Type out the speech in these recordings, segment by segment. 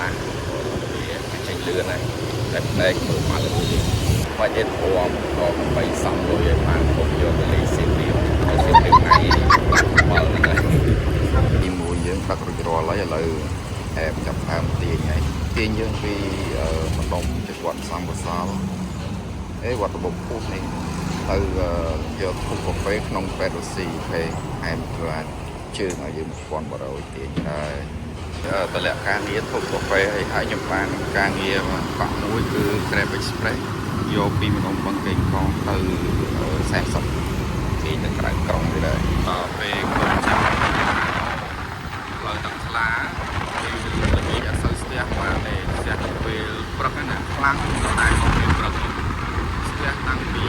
ន្លះវាចេញលឿនហើយតែភ្នែកមើលមកលឿនបាច់អេតអមក៏ដើម្បីសំលុយឲ្យបានគ្រប់យកទៅលេងសៀមរាបហើយសៀមរាបថ្ងៃបើហ្នឹងហើយទីមួយយើងដឹករួចរាល់ហើយឥឡូវអែបចាប់ដើមទាញហើយទាញយើងពីម្ដុំជិតវត្តសំកសលអេវត្តបុកពុះនេះទៅយកធូបកាហ្វេក្នុងពេទ្យរុស្ស៊ីភេអែមត្រាជើងឲ្យយើង1100ទាញហើយ តម្លាក់ការងារធូបកាហ្វេហើយហើយខ្ញុំបានការងារកក់មួយគឺ Grab Express យកពីម្ដុំបឹងកេងកងទៅ40គេទៅក្រៅក្រុងទៀតដែរដល់ពេលខ្ញុំចាំផ្លូវទឹកថ្លាពេលល្ងាចអត់សូវស្ទះបានទេស្ទះទៅពេលព្រឹកណាខ្លាំងតែពេលព្រឹកស្ទះតាំងពី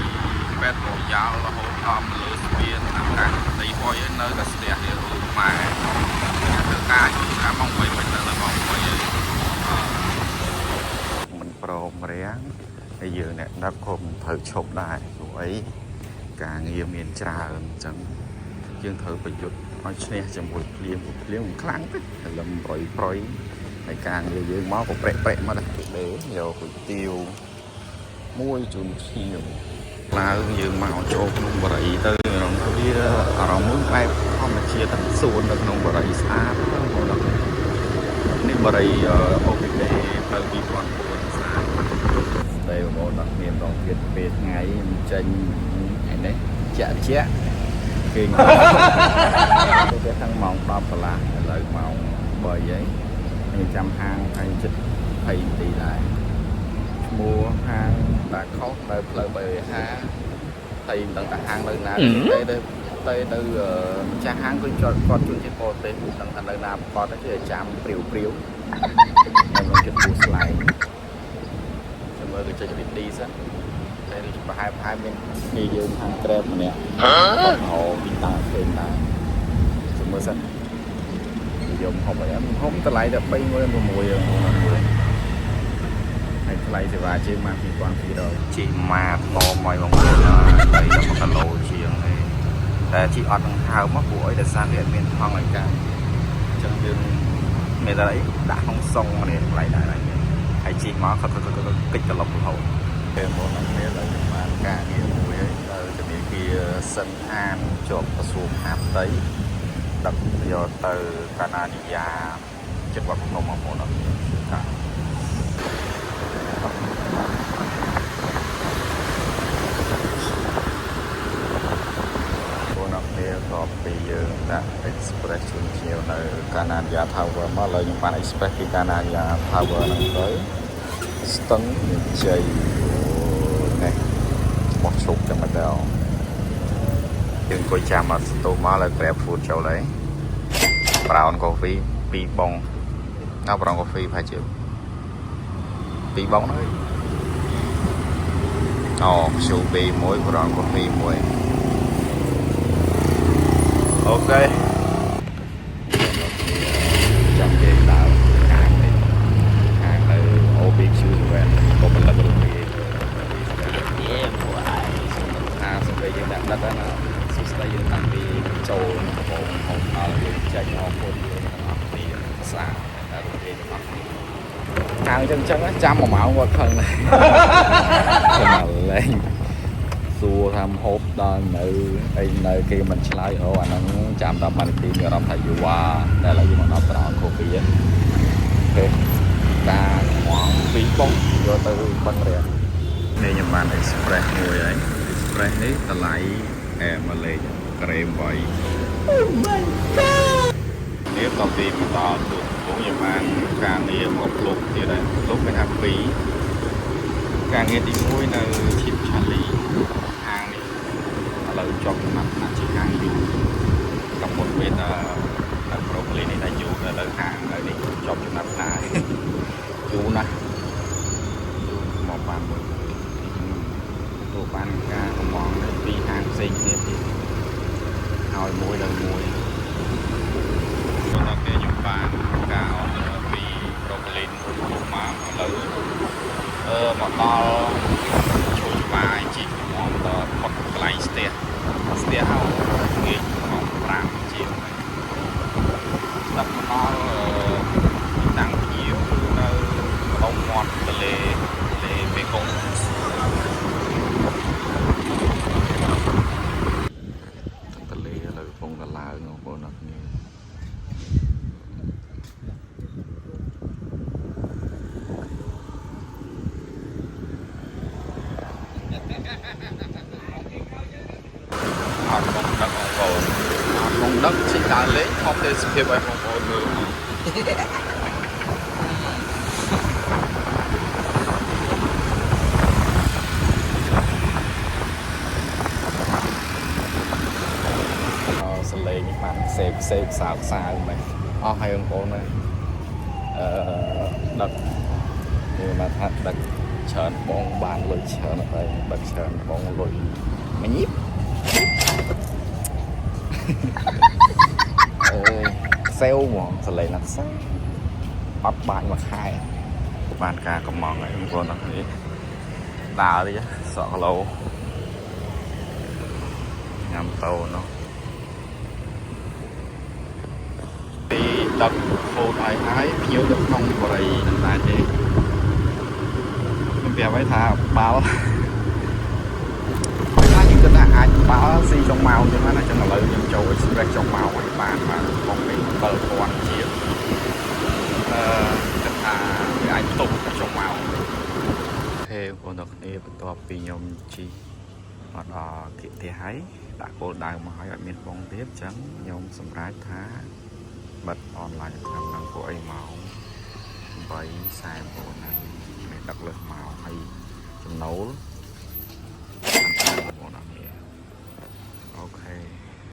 ពេទ្យរយ៉ាល់រហូតដល់មកលើស្ពានតាមការដីហុយនៅតែស្ទះទៀតរូម៉ែធ្វើការជួយការម៉ោង8វិញទៅដល់ម៉ោង8ហើយមិនព្រមរាំងហើយយើងអ្នកដឹកក៏មិនត្រូវឈប់ដែរព្រោះអីការងារមានច្រើនអញ្ចឹងយើងត្រូវប្រយុទ្ធឲ្យឈ្នះជាមួយភ្លៀងព្រោះភ្លៀងមិនខ្លាំងទេលឹមប្រយប្រយហើយការងារយើងមកក៏ប្រេកប្រេកមកដែរដេយកគុយទាវមួយជូនភ្ញៀវឡើងយើងមកចូលក្នុងបរិយទៅក្នុងវាអារម្មណ៍មួយបែបធម្មជាតិទាំងសួននៅក្នុងបរិយស្អាតបងប្អូននេះបរិយ OPD ផ្លូវ2004ស្អាតតែបងប្អូនអត់មានម្ដងទៀតពេលថ្ងៃចេញថ្ងៃនេះជាក់ជាក់គេងទៅខាងម៉ោង10កន្លះឥឡូវម៉ោង3ហើយខ្ញុំចាំហាងហើយជិត20នាទីដែរឈ្មោះហាងតាខុសនៅផ្លូវ350ហើយមិនដឹងថាហាងនៅណាទេទៅទៅទៅម្ចាស់ហាងគឺគាត់គាត់ជួនជាបរទេសមិនដឹងថានៅណាប្រកបទេចាំព្រាវព្រាវនៅក្នុងចិត្តពូស្លែងចាំមើលគឺចុចរីឌីសិនតែដូចប្រហែលប្រហែលមានគ្នាយើងខាងក្រែបម្នាក់គាត់មកពីតាផ្សេងដែរចាំមើលសិនយកហូបអីហូបតម្លៃតែ36000បងប្អូនមើលហើយថ្លៃសេវាជើងមក2200ជីម៉ាតមកបងប្អូន3ដល់1គីឡូជាងទេតែជីអត់នឹងហើមមកព្រោះអីដោយសារវាអត់មានថង់ឲ្យកាន់អញ្ចឹងយើងមានតែអីដាក់ក្នុងសុងនេះថ្លៃដែរហើយហើយជីមកខិតខិតកិច្ចត្រឡប់រហូតពេលមកដល់នេះឡើយខ្ញុំបានការងារមួយហើយនៅធនាគារសិនអានជាប់ក្រសួងមហាផ្ទៃដឹកយកទៅកាណាឌីយ៉ាជិតវត្តភ្នំបងប្អូនអត់កា បងអរគ្នាក៏ពីយើងដាក់ Express ជូនភ្ញៀវនៅកាណាឌីយ៉ា Tower មកឥឡូវខ្ញុំបាន Express ពីកាណាឌីយ៉ា Tower ហ្នឹងទៅស្ទឹងមានជ័យនេះបោះឈប់តែម្ដងយើងអង្គុយចាំអត់ស្ទុះមកលើ Grab Food ចូលហើយ Brown Coffee 2បងអើ Brown Coffee ប្រហែលជា2បងហ្នឹងអូ QB មួយ Brown Coffee មួយ OK ចាំគេដើរខាងនេះខាងនៅ OBQ 7ក៏ផលិតរូបនេះ Yeah, boy. សូមថាសូមពេលយើងដាក់ដឹកណាសួស្តីយើងតាំងពីចូលដំបូងហូតដល់យើងចេញអរគុណយើងទាំងអស់គ្នាស្អាតតែរូបគេទាំងអស់គ្នាខាងចឹងចឹងចាំ1ម៉ោងគាត់ខឹងដែរ មកលេងសួរថាមហូបដល់នៅអីនៅគេមិនឆ្លើយអូអាហ្នឹងចាំដល់1នាទីមានអារម្មណ៍ថាយូរវ៉ាតែឥឡូវយើងមកដល់ Brown Coffee ហ្នឹង OK ការកំងពីរបងយកទៅបឹងរាំងនេះខ្ញុំបាន Express មួយហើយ Express នេះតម្លៃអែមកលេខក្រេម8 Oh my god នេះតពីមកដល់ទូកំខ្ញុំបានការងារមកភ្លុកទៀតហើយភ្លុកគេថា2ការងារទី1នៅ Chip Charlie ហាងនេះឥឡូវជាប់ចំណាត់ថ្នាក់ជាហាងយូរក៏មុនពេលតែនៅប្រូប៉ូលីនេះតែយូរនៅលើហាងឥឡូវនេះជាប់ចំណាត់ថ្នាក់យូរណាស់យូរមកបានមួយទទួលបានការកំងពីហាងផ្សេងគ្នាទៀតហើយមួយដល់មួយដល់គេខ្ញុំបានការ order ពីប្រូប៉ូលីនមួយមកឥឡូវអឺមកដល់ជួយបាយជីកមកដល់ផុតកន្លែងស្ទះស្ទះហើយងាកម៉ោង5ជាងហើយដឹកមកដល់ទីតាំងភ្ញៀវគឺនៅ អត់បងដឹកបងប្អូនអត់បងដឹកជិះដើរលេងថតទេសភាពឲ្យបងប្អូនមើលអសលេងបានសេបសេបសើសើមែនអស់ហើយបងប្អូនណាអឺដឹកគេមកថាដឹកច្រើនបងបានលុយច្រើនអត់ហើយដឹកច្រើនបងលុយមួយញីប អើយសេវហ្មងសលេងណាស់សេវអត់បាច់មួយខែបានការកំងហើយបងប្អូនអរគ្នាដើរតិចសក់គីឡូញ៉ាំតោនោះពីដឹកខូតឲ្យហើយភ្ញៀវនៅក្នុងបរិយនឹងដែរទេខ្ញុំប្រាប់ឲ្យថាបាល់ ថាយើងគិតថាអាចបាល់ស៊ីចុងម៉ោងចឹងណាចឹងឥឡូវខ្ញុំចូល Express ចុងម៉ោងឲ្យបានបាទបងនេះ7000ជាងអឺគិតថាវាអាចផ្ទុកចុងម៉ោងហេបងប្អូនទាំងគ្នាបន្ទាប់ពីខ្ញុំជិះមកដល់គិផ្ទះហើយដាក់គោលដៅមកឲ្យអត់មានបងទៀតចឹងខ្ញុំសម្រេចថាបិទអនឡាញត្រឹមហ្នឹងពួកអីម៉ោង8:49ហើយមានដឹកលើសម៉ោងហើយចំណូល